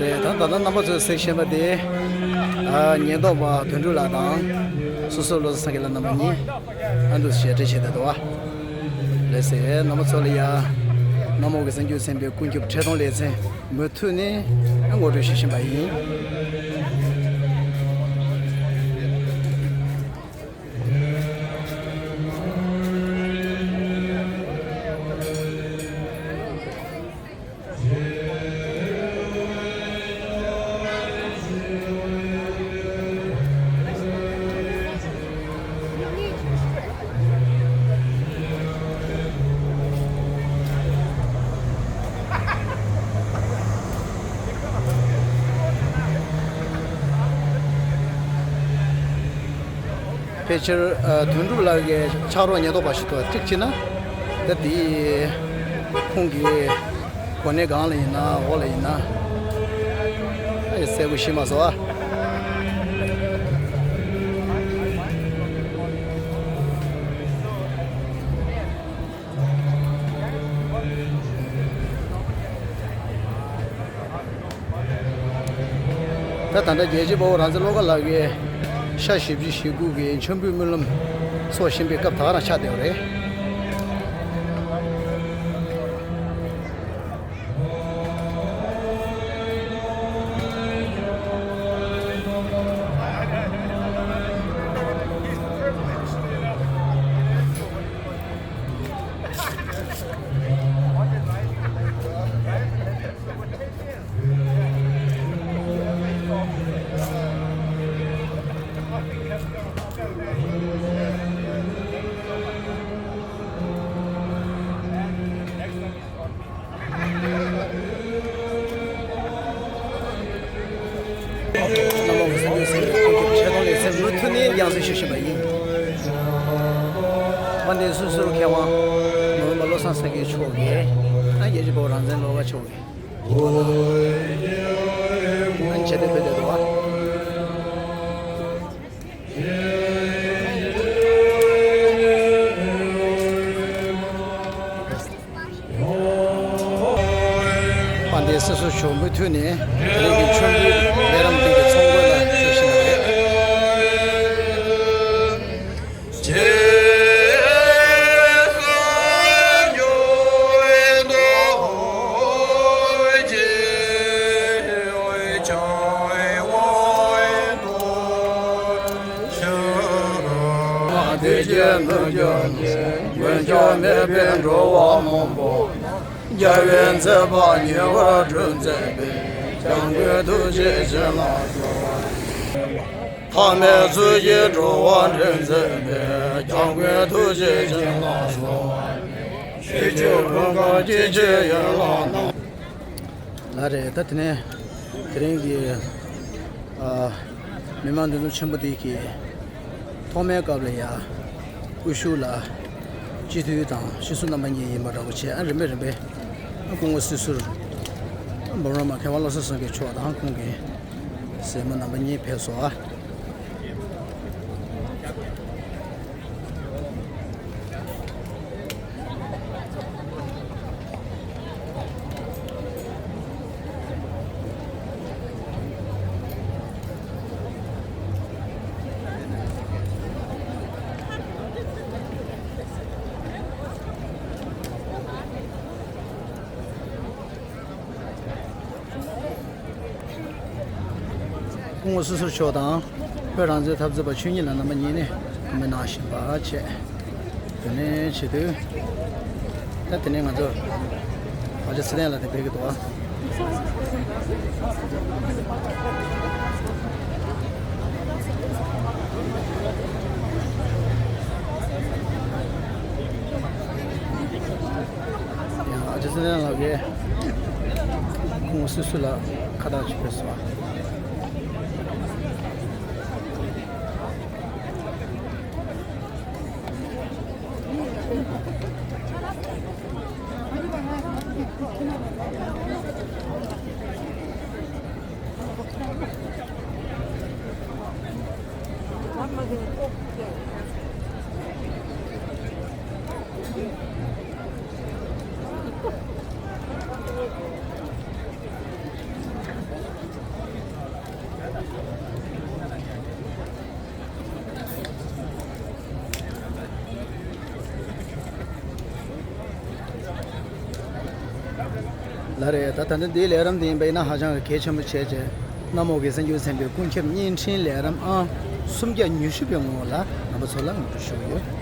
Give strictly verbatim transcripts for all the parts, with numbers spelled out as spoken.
རེད། ད་ད་ལྟ་རྣམ་པ་ཚོས་གཟིགས་བཞིན་པ་དེ། ཨ། ཉེན་རྟོག་པ་དོན་གྲུབ་ལགས་དང་སོ་སོའི་བློ་བཟང་སངས་རྒྱས་ལགས་རྣམ་པ་གཉིས་ཨ་འདུག་ཞལ་འཕྲད་བྱས་བསྡད་འདུག་བ། ལགས་སེ། རྣམ་པ་ཚོ་ལ་ཡ་གནམ་འོག་གི་གཟིམ་རྒྱུར་འཛིན་པའི་ཀུན་ཁྱབ་འཕྲིན་གཏོང་ལེ་ཚན་མུ་མཐུད་ནས་ངོ་སྤྲོད་ཞུ་བཞིན་པ་ཡིན། ཕལ་ཆེར་ཨ་དོན་གྲུབ་ལགས་ཀྱི་ཕྱག་རོགས་ཉེན་རྟོག་པ་ཞིག་འདུག་ཅིག་བྱས་ན། ད་དེ་ཁོང་གི་གོ་གནས་སྒང་ལ་ཡིན་ན་འོག་ལ་ཡིན་ན་ཨ་ཡ་གསལ་པོ་ཤེས་མ་སོང་ཨ། ད་ད་ལྟ་རྒྱལ་གཅེས་དཔའ་བོ་རང་བཙན་བློ་དགའ་ལགས་ཀྱིས་ཤ་བཞི་བཅུ་ཞེ་དགུ་གི་མཆོད་འབུལ་སྨོན་ལམ་ཚོགས་བཞིན་པའི་སྐབས་ད་ག་རང་ཆགས་བསྡད་པ་རེད། གནམ་འོག་གི་གཟིམ་རྒྱུར་འཛིན་པའི་ཀུན་ཁྱབ་འཕྲིན་གཏོང་ལེ་ཚན་མུ་མཐུད་ནས་ཡང་སེ་ཞུ་བཞིན་པ་ཡིན། མ་འདི་སོ་སོའི་མཁས་དབང་ནོར་བུ་བློ་བཟང་སངས་རྒྱས་མཆོག་གིས་ཨ་རྒྱལ་གཅེས་དཔའ་བོ་རང་བཙན་བློ་དགའ་མཆོག་གིས་ཨ་མཇལ་དུ་ཕེབས་བསྡད་འདུག་བ། དཔལ་ལྡན་སྲིད་ཟུར་མཆོག་མུ་མཐུད་ནས་དེ་རིང་གི་མཆོད་འབུལ་ལས་རིམ་འདི་གི་ཚོགས་མགོན་ལ་ཞུགས་བཞིན་པ་རེད། བདེ་སྐྱིད་ནུབ་འགྱུར་ནས་མགོན་སྐྱོབ་མེད་པའི་འགྲོ་བ་མང་པོ། རྒྱལ་བའི་མཛད་པ་ཉེ་བར་སྒྲོན་མཛད་པའི་སྐྱབས་མགོན་ཐུགས་རྗེ་ཅན་ལ་གསོལ་བ། ཐ་མལ་ཚུལ་གྱིས་འགྲོ་བ་འདྲེན་མཛད་པའི་སྐྱབས་མགོན་ཐུགས་རྗེ་ཅན་ལ་གསོལ་བ། ཕྱི་ཕྱོགས་ཀུན་དགའ་སྐྱེ་མཆེད་ཡན་ལག་རྣམས། ལགས་རེད། ད་དེ་ནས་དེ་རིང་གི་ཨ་མི་མང་འདུ་འཛོམས་ཆེན་པོ་འདི་གི་ཐོག་མའི་སྐབས་ལ་ཡ་སྐུ་ཞབས་ལ་སྤྱི་འཐུས་དང་སྤྱི་ཟུར་རྣམ་པ་གཉིས་ཡིན་པ་འདྲ་པོ་བྱས། ཨ་རིམ་པས་རིམ་པས་ཨ་སྐུ་ངོ་སྲིད་ཟུར་འབུམ་རམས་པ་མཁས་དབང་བློ་བཟང་སངས་རྒྱས་མཆོག་དང་ཁོང་གི་སྲས་མོ་རྣམ་པ་གཉིས་ཕེབས་སོང་ཨ། སྐུ་ངོ་སྲིད་ཟུར་མཆོག་དང་བོད་རང་བཙན་འཐབ་རྩོད་པ་ཆོས་ཉིད་ལགས་རྣམ་པ་གཉིས་ནས་གོ་སྨོན་གནང་བཞིན་པ་བྱས། དེ་ནས་བྱེད་དུས་ད་དེ་ནས་ང་ཚོ་ཨ་ཅག་ཚེ་བརྟན་ལགས་དེ་ཕེབས་ཀྱི་འདུག་ཨ། ཡང་ཨ་ཅག་ཚེ་བརྟན་ལགས་ཀྱིས་ཁོང་སོ་སོ་ལ་ཁ་བཏགས་ཅིག་ཕུལ་སོང་། ལགས་རེད། ད་ད་ལྟ་འདིའི་ལས་རིམ་དེ་ཡིན་པ་ཡིན་ན་ཧ་ཅང་གི་གལ་ཆེན་པོ་བྱས་རྗེས་གནམ་འོག་གི་གསར་འགྱུར་ཚན་པའི་ཀུན་ཁྱབ་བརྙན་འཕྲིན་ལས་རིམ་ཨང་སུམ་བརྒྱ་ཉི་ཤུ་པའི་ངོ་ལ་རྣམ་པ་ཚོ་ལ་ངོ་སྤྲོད་ཞུ་གི་ཡོད།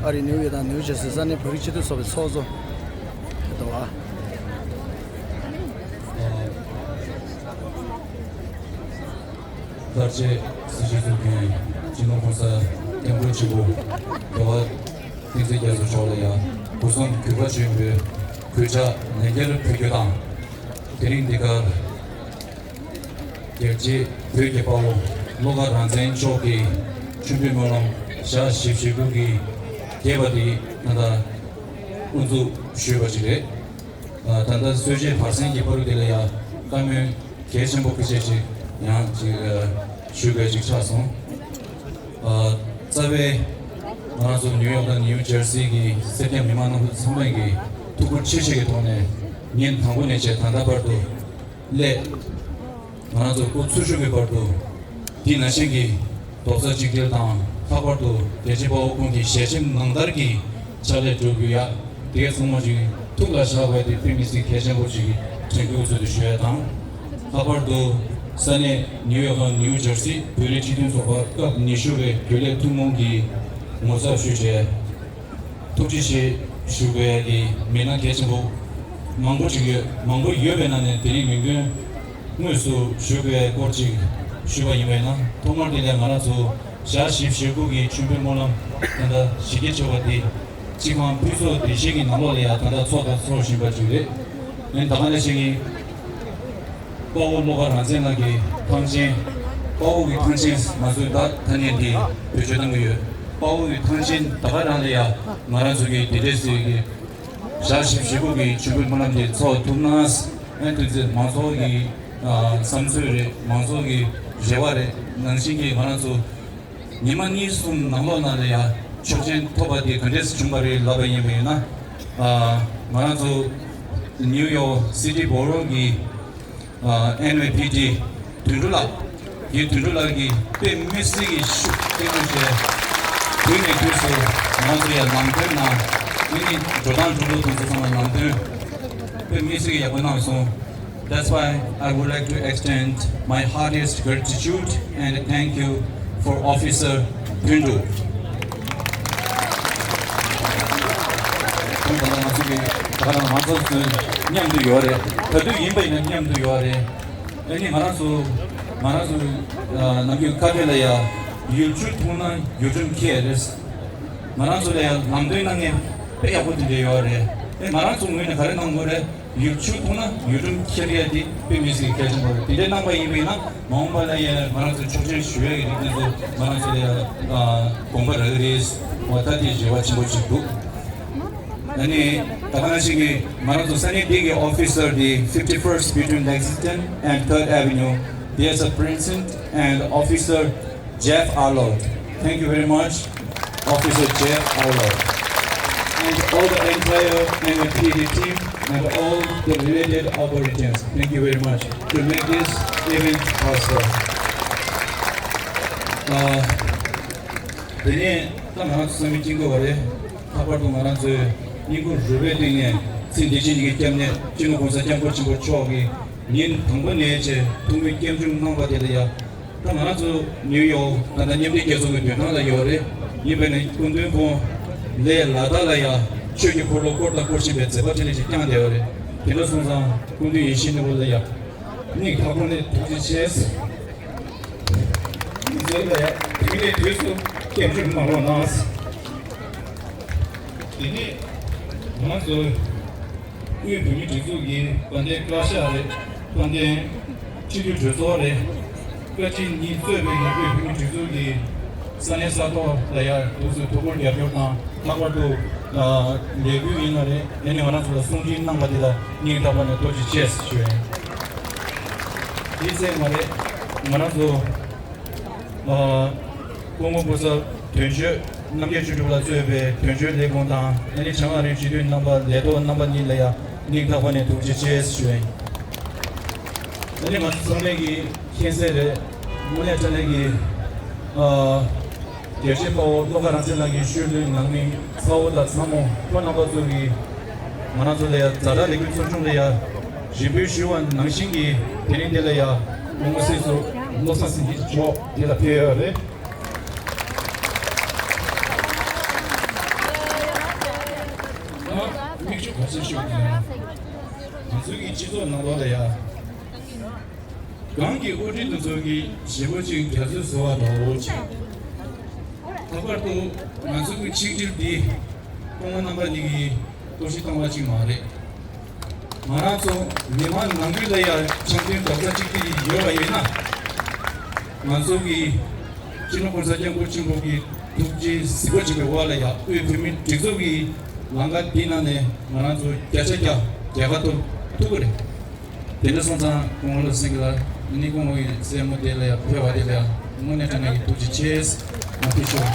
ཨ་རི་ནིའུ་ཡོག་དང་ནིའུ་ཇར་སི་ས་གནས་བོད་རིགས་སྤྱི་མཐུན་ཚོགས་པའི་ཚོགས་གཙོ་རེད་འདུག་བ། ལྷར་བཅས་སྲིད་སྤྱི་ཚོགས་ཀྱི་སྤྱི་ནོར་༸གོང་ས་༸སྐྱབས་མགོན་ཆེན་པོ་རྒྱལ་བ་བསྟན་འཛིན་རྒྱ་མཚོ་མཆོག་ལ་ཡང་སྒོ་གསུམ་གུས་པ་ཆེན་པོས་གུས་ཕྱག་ལན་བརྒྱར་ཕུལ་རྒྱུ་དང་། དེ་རིང་འདི་གར་རྒྱལ་གཅེས་བོད་ཀྱི་དཔའ་བོ་བློ་དགའ་རང་བཙན་མཆོག་གི་མཆོད་འབུལ་སྨོན་ལམ་ཞག་བཞི་བཅུ་ཞེ་དགུ་གི་རྒྱས་པ་དེ་ད་ལྟ་དབུ་འཛུགས་ཞུས་པ་ཞིག་རེད། ད་ལྟ་གསོལ་ཇའི་བར་གསེང་གི་བར་དུ་དེ་ལ་ཡང་བཀའ་མོལ་གལ་ཆེན་པོ་ཁ་ཤས་ཅིག་ཡང་ཅིག་ཞུ་དགོས་ཅིག་ཆགས་སོང་། རྩ་བའི་ང་རང་ཚོ་ནིའུ་ཡོག་དང་ནིའུ་ཇར་སི་གི་སེར་སྐྱ་མི་མང་རྣམ་པ་ཚང་མས་ཀྱི་ཐུགས་ཁུར་ཆེ་ཆེ་གི་ཐོག་ནས་ཉིན་དང་པོ་ནས་བྱས་ད་ལྟ་བར་དུ་སླད་ང་རང་ཚོ་སྐུ་འཚོ་བཞུགས་ཀྱི་བར་དུ་འདི་ནང་བཞིན་གྱི་རྡོག་རྩ་གཅིག་སྒྲིལ་དང་ལྷག་པར་དུ་རྒྱལ་གཅེས་དཔའ་བོ་ཁོང་གི་ཞལ་ཆེམས་ནང་ལྟར་གྱི་ཕྱག་ལས་སྒྲུབ་དགོས་ཡ། དེ་གས་ཚང་མ་ཅིག་ཐུགས་ལ་བཞག་པ་དེ་དཔེ་མི་སྲིད་གལ་ཆེན་པོ་ཅིག་དྲན་སྐུལ་ཚུལ་དུ་ཞུ་ཡ་དང་། ལྷག་པར་དུ་ས་གནས་ནིའུ་ཡོག་དང་ནིའུ་ཇར་སི་བོད་རིགས་སྤྱི་མཐུན་ཚོགས་པ་སྐབས་ཉི་ཤུ་པའི་རྒྱུན་ལས་ཐུན་མོང་གི་ངོ་ཚབ་ཞུས་བྱས། ཐུགས་རྗེ་ཆེ་ཞུ་དགོས་ཡ་གི་མི་སྣ་གལ་ཆེན་པོ་མང་པོ་ཅིག་ཡོད། མང་པོ་ཡོད་པའི་ནང་ནས་དེ་རིང་མིང་འདོན་དངོས་སུ་ཞུ་དགོས་ཡ་སྐོར་ཅིག་ཞུས་པ་ཡིན་པས་ན། ཐོག་མར་དེ་ལས་ང་རང་ཚོ་ཞག་བཞི་བཅུ་ཞེ་དགུ་གི་མཆོད་འབུལ་སྨོན་ལམ་ད་ལྟ་གཞི་རྒྱ་ཆེ་བ་དེ་སྤྱི་ཁང་ཕུན་ཚོགས་བདེ་གཤིས་ཀྱི་ནང་ལོགས་ལ་ཡང་ད་ལྟ་འཚོགས་དང་འཚོགས་བཞིན་པ་ཅིག་རེད། ཨ་ནི་ད་ག་ནང་བཞིན་གྱི་དཔའ་བོ་བློ་དགའ་རང་བཙན་ལགས་ཀྱི་ཐང་ཆེན། དཔའ་བོ་གི་ཐང་ཆེན་མ་བཟོས་ད་ཐ་སྙད་འདི་བེད་སྤྱོད་གཏང་གི་ཡོད། དཔའ་བོ་གི་ཐང་ཆེན་ད་ག་རང་ལ་ཡང་ང་རང་ཚོ་གི་འདི་འདྲས་སེ་གི་ཞག་བཞི་བཅུ་ཞེ་དགུ་གི་མཆོད་འབུལ་སྨོན་ལམ་འདི་འཚོགས་ཐུབ་ན། ཨ་ནི་དུས་ཚོད་མང་ཚོགས་ཀྱི་ཨ་བསམ་ཚུལ་རེད། མང་ཚོགས་ཀྱི་རེ་བ་རེད། ནང་བཞིན་གྱི་ང་རང་ཚོ་ཉི་མ་གཉིས་གསུམ་ནང་ལོགས་ནང་ལ་ཡང་ཆོག་མཆན་ཐོབ་པ་དེ་ག་འདྲས་བྱུང་བ་རེད་ལབ་པ་ཡིན་པ་ཡིན་ན། ཨ་ང་རང་ཚོ་ནིའུ་ཡོག་སི་ཊི་བྷོ་རོ་གི་ཨ་ཨེན་ཝའི་ཕི་ཊི་དོན་གྲུབ་ལགས། ངས་དོན་གྲུབ་ལགས་ཀྱིས་དཔེ་མི་སྲིད་ཀྱི་ཤུགས་ཏན་ཏན་བྱས། དུས་ནས་དུས་སུ་ང་ཚོ་ཡང་ནང་དོན་ནང་ཨ་ནི་འགྲོ་སྟངས་འགྲོ་ལུགས་དེ་ཚོ་ཚང་མ་ནང་དོན་དཔེ་མི་སྲིད་ཀྱི་ཡག་པོ་གནང་སོང་། That's why I would like to extend my heartiest gratitude and thank you for Officer དོན་གྲུབ། ཁོང་ད་ལྟ་ང་ཚོ་གི་ད་ག་རང་ང་ཚོ་ཚོ་མཉམ་དུ་ཡོད་རེད། ག་དུས་ཡིན་པ་ཡིན་ན་མཉམ་དུ་ཡོད་རེད། ཨ་ནི་ང་རང་ཚོ་ ང་རང་ཚོ་ཨ་ནམ་རྒྱུན་ཁ་ཐུག་ལ་ཡ་ཡུལ་ཆུ་འཐུང་ན་ཡུལ་ཁྲིམས་ཁེལ་རེད། ང་རང་ཚོ་ལ་ཡ་ལམ་སྟོན་གནང་མཁན་དཔེ་ཡག་པོ་དེ་འདྲ་ཡོད་རེད། ཨེ་ང་རང་ཚོ་ངོས་ནས་ག་རེ་གནང་དགོས་རེད། ཡུལ་ཆུ་འཐུང་ན་ཡུལ་ཁྲིམས་ཁེལ་ཡ་དེ་དཔེ་མི་སྲིད་གལ་ཆེན་པོ་རེད། དེ་འདྲ་གནང་པ་ཡིན་པས་ན་མ་འོངས་པ་ལ་ཡ་ང་རང་ཚོ་ཆོག་མཆན་ཞུ་ཡ་གི་རིགས་དེ་ཚོ་ང་རང་ཚོ་ལ་ཡ་ཨ་དགོངས་པ་རག་གི་རེད། འོ་ད་དེ་རེ་བ་ཆེན་པོ་ཅིག་འདུག་ཨ་ནི་ད་ག་ནང་བཞིན་གྱི་ང་རང་ཚོ་ས་གནས་འདི་གི་officer དེ་fifty-first between Lexington and Third Avenue, there's a precinct and officer Jeff Arlott. Thank you very much, Officer Jeff Arlott. And all the entire N F P D team and all the related authorities. Thank you very much to make this event possible. ཨ། དེ་ནས་ད་ང་རང་ཚོ་བསམ་ཡུལ་གཅིག་པ་རེད། ལྷག་པར་དུ་ང་རང་ཚོའི་སྙིང་ཁུང་རུས་པའི་གཏིང་ནས་ཚེ་འདི་ཕྱི་གཉིས་ཀྱི་སྐྱབས་གནས་སྤྱི་ནོར་༸གོང་ས་༸སྐྱབས་མགོན་ཆེན་པོ་མཆོག་གིས་ཉིན་དང་པོ་ནས་བྱས་ཐུགས་མོས་སྐྱབས་འཇུག་གནང་བ་དེ་ལ་ཡ། ད་ང་རང་ཚོ་ནིའུ་ཡོག་ད་ལྟ་མཉམ་འབྲེལ་རྒྱལ་ཚོགས་ཀྱི་མདུན་ཐང་ལ་ཡོད་རེད། ཡིན་པས་ན་སྐུ་མདུན་ཁོང་ལས་ལ་དྭགས་ལ་ཡ་ཆོས་ཀྱི་འཁོར་ལོ་བསྐོར་དང་བསྐོར་བཞིན་པའི་མཛད་པ་འཕྲིན་ལས་ཅིག་བསྐྱངས་བསྡད་ཡོད་རེད། དེ་འདྲ་སོང་ཙང་སྐུ་མདུན་ཡིད་བཞིན་ནོར་བུ་ལ་ཡ་སྙིང་ཐག་པ་ནས་ཐུགས་རྗེ་ཆེ། མི་ཚོ་ལ་ཡ་དེ་རིང་དུས་སུ་སྐྱབས་འཇུག་གནང་རོགས་གནང་། དེ་ནས་ང་ཚོ་དབུས་བོད་མིའི་སྒྲིག་འཛུགས་ཀྱི་དཔལ་ལྡན་བཀའ་ཤག་རེད། དཔལ་ལྡན་སྤྱི་འཐུས་གྲོས་ཚོགས་རེད། བཀའ་སྤྱི་གཉིས་གཙོས་པའི་དབུས་བོད་མིའི་སྒྲིག་འཛུགས་ཀྱི་ས་གནས་ས་ཐོག་ལ་ཡ་དུས་སུ་ཐུགས་ཁུར་རྒྱབ་སྐྱོར་དང་། ལྷག་པར་དུ་ལས་འགུལ་ཡིན་ན་རེད། དེ་ནས་ང་རང་ཚོ་ལ་གསུང་འཕྲིན་གནང་པ་དེ་ལ་སྙིང་ཐག་པ་ནས་ཐུགས་རྗེ་ཆེ་ཞུ་ཡ་ཡིན། དེའི་ཚེ་མ་རེད། ང་རང་ཚོ་ཨ་སྐུ་ངོ་སྐུ་ཚབ་དོན་གཅོད་རྣམ་རྒྱལ་ཆོས་གྲུབ་ལགས་གཙོས་པའི་དོན་གཅོད་ལས་ཁུངས་དང་། ཨ་ནི་བྱང་ཨ་རིའི་སྤྱི་འཐུས་རྣམ་པ་ལས་ཐོག་རྣམ་པ་གཉིས་ལ་ཡང་སྙིང་ཐག་པ་ནས་ཐུགས་རྗེ་ཆེ་ཞུ་ཡ་ཡིན། ཨ་ནི་ང་ཚོ་ཚང་མས་ཀྱིས་མཁྱེན་གསལ་རེད། དངོས་གནས་དྲང་གནས་ཀྱི་ཨ་རྒྱལ་གཅེས་དཔའ་བོ་བློ་དགའ་རང་བཙན་ལགས་ཀྱི་ཤུལ་ལུས་ནང་མི་ཚ་བོ་དང་ཚ་མོ་ཁོང་རྣམ་པ་ཚོ་གིས་ང་རང་ཚོ་ལ་ཡང་ཛ་དྲག་ལས་འགུལ་ཚོགས་ཆུང་ལ་ཡང་རེ་འབོད་ཞུ་བ་ནང་བཞིན་གྱི་དེ་རིང་འདི་ལ་ཡང་སྐུ་ངོ་སྲིད་ཟུར་བློ་བཟང་སེང་གེ་མཆོག་འདི་ལ་ཕེབས་ཡོད་རེད། ཨ་མིག་ཆུ་ག་ཚོད་ཤོར་གི་ཡོད། ང་ཚོའི་གི་སྤྱི་ཚོགས་ནང་ལོགས་ལ་ཡང་། གང་གི་དབུ་ཁྲིད་དེ་ཚོ་གིས་ཞེ་པོ་ཅིག་རྒྱ་མཚོའི་ཟུར་བ་འདྲ་བོ་ཅིག་ལྷག་པར་དུ་ང་ཚོ་གི་ཆིག་སྒྲིལ་འདི་སྐུ་ངོ་རྣམ་པ་གཉིས་ཀྱིས་གཏོར་བཤིག་བཏང་བ་ཅིག་མ་རེད། ང་རང་ཚོ་མི་མང་ནང་ཁུལ་ལ་ཡང་འཆམ་མཐུན་རྡོག་རྩ་གཅིག་སྒྲིལ་ཡོད་པ་ཡིན་ན། ང་ཚོ་གི་སྤྱི་ནོར་༸གོང་ས་༸སྐྱབས་མགོན་ཆེན་པོ་གི་ཐུགས་རྗེ་གཟིགས་པ་ཅིག་གི་འོག་ལ་ཡང་དབུས་བོད་མིའི་སྒྲིག་འཛུགས་ཀྱི་ལམ་ཁ་འདི་ནང་ནས་ང་རང་ཚོ་བརྒྱ་ཆ་བརྒྱ་རྒྱལ་ཁ་ཐོབ་ཐུབ་ཀྱི་རེད། དེ་འདྲ་སོང་ཙང་སྐུ་ངོ་བློ་སེང་གེ་ལགས། ཨ་ནི་སྐུ་ངོ་ཡི་སྲས་མོ་དེ་ལ་ཡང་ཕེབས་པ་དེ་ལ་ཡང་དངོས་གནས་དྲང་གནས་ཀྱི་ཐུགས་རྗེ་ཆེ། ང་ཕེབས་ཤོག་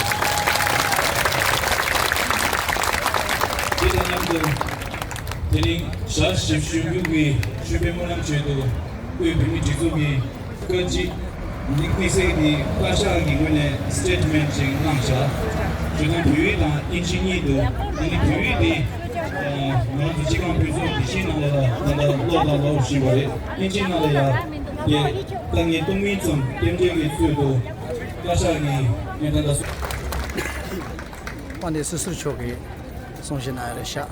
དེ་དང་མཉམ་དུ་དེ་རིང་ཞག་བཞི་བཅུ་ཞུ་རྒྱུ་གི་ཞུ་བའི་སྨོན་ལམ་ཆེད་དུ་དབུས་བོད་མིའི་སྒྲིག་འཛུགས་ཀྱི་བཀའ་སྤྱི་དམིགས་བསལ་གྱི་བཀའ་ཤག་གི་ངོས་ནས་སི་ཊེ་ཊི་མེན་ཊི་ཅིག་གནང་བཞག་བྱས་ཙང་བོད་ཡིག་དང་དབྱིན་ཇི་གཉིས་འདུག་ཨ་ནི་བོད་ཡིག་དེ། ང་རང་ཚོ་སྤྱི་ཁང་ཕུན་ཚོགས་བདེ་སྐྱིད་ནང་ལ་ད་ལྟ་ཀློག་དང་ཀློག་བཞིན་པ་རེད། དབྱིན་ཇི་ནང་ལ་ཡང་དེ་དཀའ་ངལ་སྟོང་མིན་ཙམ་རྟེན་འབྲེལ་གྱི་ཚུལ་དུ་བཀའ་ཤག་གིས་ངས་ད་ལྟ་སུ། དཔལ་ལྡན་སྲིད་ཟུར་མཆོག་གིས་གསུང་བཤད་གནང་ཡ་རེད་ཤག་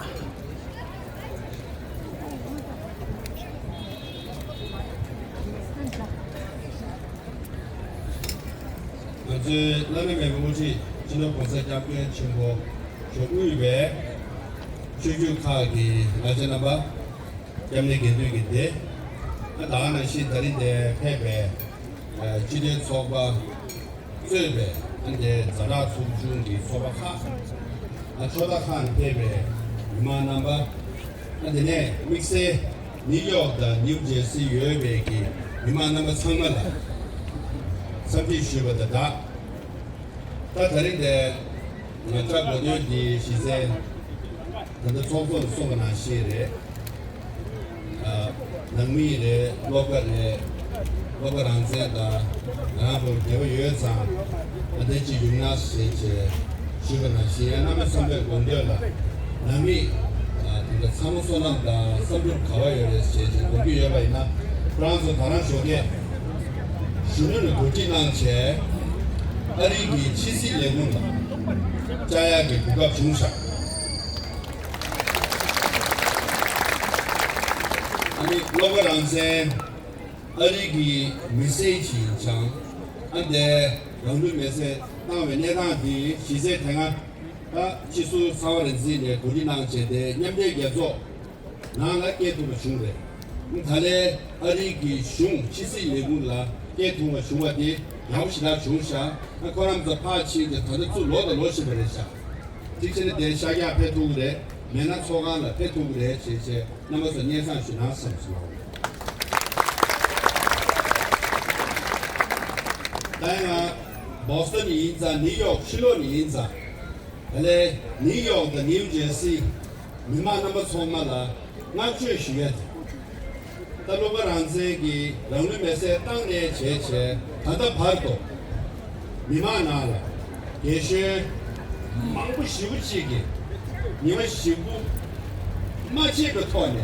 ང་ཚོའི་བླ་ན་མེད་པའི་དབུ་ཁྲིད་སྤྱི་ནོར་༸གོང་ས་༸སྐྱབས་མགོན་ཆེན་པོ་མཆོག་དབུས་པའི་ཆོས་བརྒྱུད་ཁག་གི་ལས་བྱེད་རྣམ་པ། སྐྱབས་གནས་དགེ་འདུན་གྱི་སྡེ། ད་ག་ནང་བཞིན་ད་རིང་འདིར་ཕེབས་པའི་སྤྱི་མཐུན་ཚོགས་པ་གཙོས་པའི་ཨ་འདིར་ཛ་དྲག་ཚོགས་ཆུང་གི་ཚོགས་པ་ཁག་ཨ་ཕྱོགས་མཐའ་ཁག་ནས་ཕེབས་པའི་མི་མང་རྣམ་པ། ཨ་དེ་ནས་དམིགས་བསལ་ནིའུ་ཡོག་དང་ནིའུ་ཇེར་སི་ཡོད་པའི་གི་མི་མང་རྣམ་པ་ཚང་མ་ལ་འཚམས་འདྲི་ཞུས་པ་དང་སྦྲགས། ད་ད་རིང་འདིར་ང་བཅར་དགོས་དོན་གྱི་གཞི་རྩའི་ད་ལྟ་ཚོགས་གཙོ་ནས་གསུངས་པ་ནང་བཞིན་རེད། ཨ་ནང་མི་རེད། སློབ་གྲྭ་རེད། སློབ་གྲྭ་རང་བཙན་དང་ང་རང་ཚོ་འབྲེལ་བ་ཡོད་ཙང་ཨ་འདི་ཅིག་ཡོང་ན་ཞེས་བྱས་ཞུས་པ་ནང་བཞིན། ཡང་སྔ་མ་བསམ་པའི་དགོངས་དོན་ལ་ནང་མི་ཨ་དེ་འདྲ་ཚང་མ་བསོད་ནམས་དང་བསམ་གྲུབ་ག་པར་ཡོད་རེད་ཞེས་བྱས་དགོངས་ཀྱི་ཡོད་པ་ཡིན་ན། ཁོ་རང་ཚོ་ད་རང་ཞོགས་ཀས་གཞོན་ནུ་ལ་གོ་སྒྲིག་གནང་བྱས། ཨ་རི་གི་ཕྱི་སྲིད་ལས་ཁུངས་དང་བཅར་ཡག་གི་གོ་སྐབས་བྱུང་ཤག་ཨ་ནི་སློབ་གྲྭ་རང་བཙན། ཨ་རི་གི་མི་སེར་ཞིག་ཡིན་ཙང་། ཨ་འདས་རང་ལུས་མེར་སྲེག་བཏང་བའི་གནས་སྟངས་འདི་གཞི་རྩའི་དེ་སྔ་ད་སྤྱི་ཟུར་ཚངས་པ་རིག་འཛིན་ནས་གོ་སྒྲིག་གནང་བྱས་ཏེ་མཉམ་འབྲེལ་རྒྱལ་ཚོགས་ནང་ལ་སྐད་ཐུག་པ་བྱུང་རེད། ད་ལན་ཨ་རི་གི་གཞུང་ཕྱི་སྲིད་ལས་ཁུངས་ལ་སྐད་ཐུག་པ་བྱུང་བ་དེ་ཡག་པོ་ཞེ་དྲག་བྱུང་ཤག་ཁོ་རང་ཚོ་ཕར་ཕྱིན་ཏེ་ད་ལྟ་ཚུར་ལོག་དང་ལོག་བཞིན་པ་རེད་ཤག་གཅིག་བྱས་ན་དེ་ཤར་རྒྱག་ཕེབས་ཐུབ་ཀྱི་རེད། མེད་ན་ཚོགས་ཁང་ལ་ཕེབས་ཐུབ་ཀྱི་རེད་ཅེས་བྱས་རྣམ་པ་ཚོ་སྙན་སེང་ཞུ་ན་བསམ་སོང་། ད་ཡང་བོ་སི་ཊོན་ནས་ཡིན་ཙང་ནིའུ་ཡོག་ཕྱི་ལོགས་ནས་ཡིན་ཙང་། ད་ལན་ནིའུ་ཡོག་དང་ནིའུ་ཇེར་སི་མི་མང་རྣམ་པ་ཚང་མ་ལ་བསྔགས་བརྗོད་ཞུ་ཡ་དེ། ད་བློ་དགའ་རང་བཙན་གྱིས་རང་ལུས་མེར་སྲེག་བཏང་ནས་བྱས་བྱས་ད་ལྟ་བར་དུ་མི་མང་ནང་ལ་རྒན་གཞོན་མང་པོ་ཞེ་པོ་ཅིག་གིས་ཉི་མ་བཞི་དགུ་མ་ཕྱིན་པའི་ཐོག་ནས་